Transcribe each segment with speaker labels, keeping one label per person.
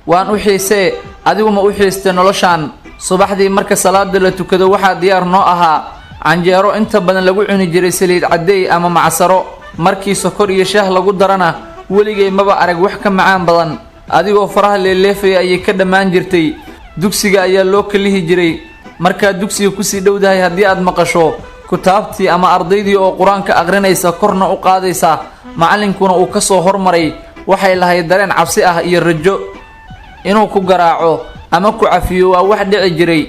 Speaker 1: Waan u xiisee, adigu ma u xiistay noloshaan? Subaxdii marka salaada la tukado, waxaa diyaar noo ahaa canjeero inta badan lagu cuni jiray saliid caddeey ama macsaro. Markii sokor iyo shaah lagu darana, weligay maba arag wax ka macaan badan. Adigoo faraha leeleefaya ayay ka dhammaan jirtay. Dugsiga ayaa loo kalihi jiray. Markaad dugsiga kusii dhowdahay, haddii aad maqasho kutaabtii ama ardaydii oo qur-aanka aqrinaysa, korna u qaadaysa, macallinkuna uu ka soo hormaray, waxay lahayd dareen cabsi ah iyo rajo. Inuu ku garaaco ama ku cafiyo waa wax dhici jiray.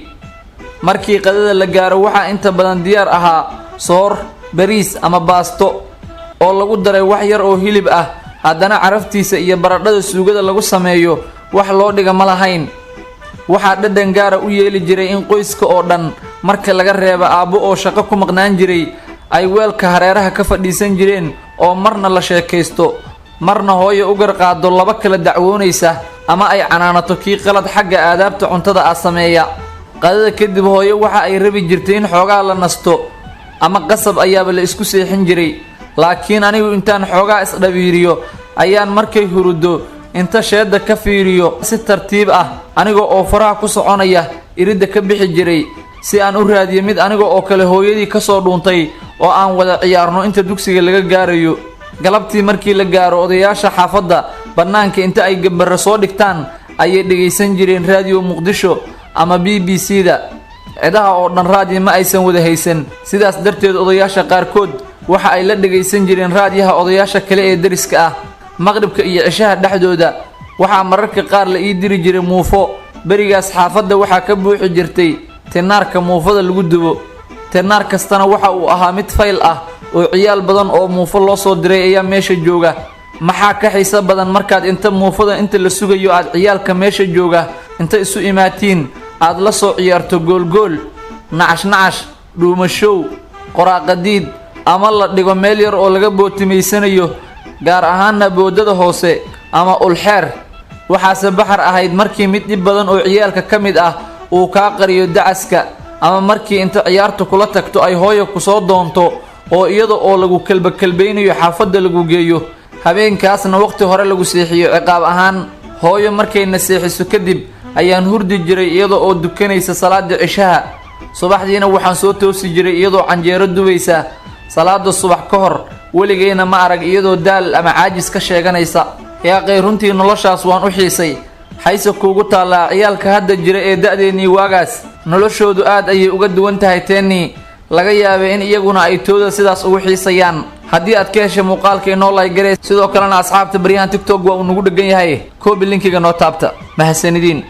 Speaker 1: Markii qadada la gaaro, waxaa inta badan diyaar ahaa soor, bariis ama baasto oo lagu daray wax yar oo hilib ah. Haddana caraftiisa iyo baradhada suugada lagu sameeyo wax loo dhiga ma lahayn. Waxaa dhadhan gaara u yeeli jiray in qoyska oo dhan, marka laga reebo aabbo oo shaqo ku maqnaan jiray, ay weelka hareeraha ka fadhiisan jireen oo marna la sheekaysto, marna hooyo u garqaado laba kala dacwoonaysa ama ay canaanato kii qalad xagga aadaabta cuntada ah sameeya. Qadada kadib, hooyo waxa ay rabi jirtay in xoogaa la nasto ama qasab ayaaba la isku seexin jiray. Laakiin anigu intaan xoogaa isdhabiiriyo ayaan markay huruddo inta sheedda ka fiiriyo, si tartiib ah aniga oo faraha ku soconaya iridda ka bixi jiray, si aan u raadiyo mid aniga oo kale hooyadii kasoo dhuuntay oo aan wada ciyaarno inta dugsiga laga gaarayo. Galabtii markii la gaaro, odayaasha xaafadda bannaanka inta ay gambaro soo dhigtaan ayay dhegaysan jireen Raadiyo Muqdisho ama BBC da. Cidaha oo dhan raadiyo ma aysan wada haysan. Sidaas darteed, odayaasha qaarkood waxa ay la dhagaysan jireen raadiyaha odayaasha kale ee deriska ah. Maqribka iyo cishaha dhexdooda waxaa mararka qaar la ii diri jiray muufo. Berigaas xaafadda waxaa ka buuxi jirtay tinaarka muufada lagu dubo. Tinaar kastana waxa uu ahaa mid fayl ah oo ciyaal badan oo muufo loo soo diray ayaa meesha jooga. Maxaa ka xiiso badan markaad inta muufada inta la sugayo aad ciyaalka meesha jooga inta isu imaatiin aad la soo ciyaarto goolgool, nacash nacash, dhuumashow, qoraaqadiid, ama la dhigo meel yar oo laga bootimaysanayo, gaar ahaana boodada hoose ama ulxeer? Waxaase baxar ahayd markii mid dhib badan oo ciyaalka ka mid ah uu kaa qariyo dacaska, ama markii inta ciyaartu kula tagto ay hooya kusoo doonto oo iyada oo lagu kelbakelbaynayo xaafadda lagu geeyo, habeenkaasna waqti hore lagu seexiyo ciqaab ahaan. Hooyo markayna seexiso kadib ayaan hurdi jiray iyada oo dukanaysa salaada cishaha. Subaxdiina waxaan soo toosi jiray iyadoo canjeero dubaysa salaada subax ka hor. Weligayna ma arag iyadoo daal ama caajis ka sheeganaysa. Yaaqay, runtii noloshaas waan u xiisay. Xayse kuugu taallaa? Ciyaalka hadda jira ee da'deennii waagaas noloshoodu aad ayay uga duwan tahay teennii. Laga yaabay in iyaguna ay tooda sidaas ugu xiisayaan. Haddii aad ka heshay muuqaalka, inoo like garee. Sidoo kalena asxaabta baryahan TikTok waa uu nagu dhegan yahay, copy linkiga noo taabta. Mahasanidiin.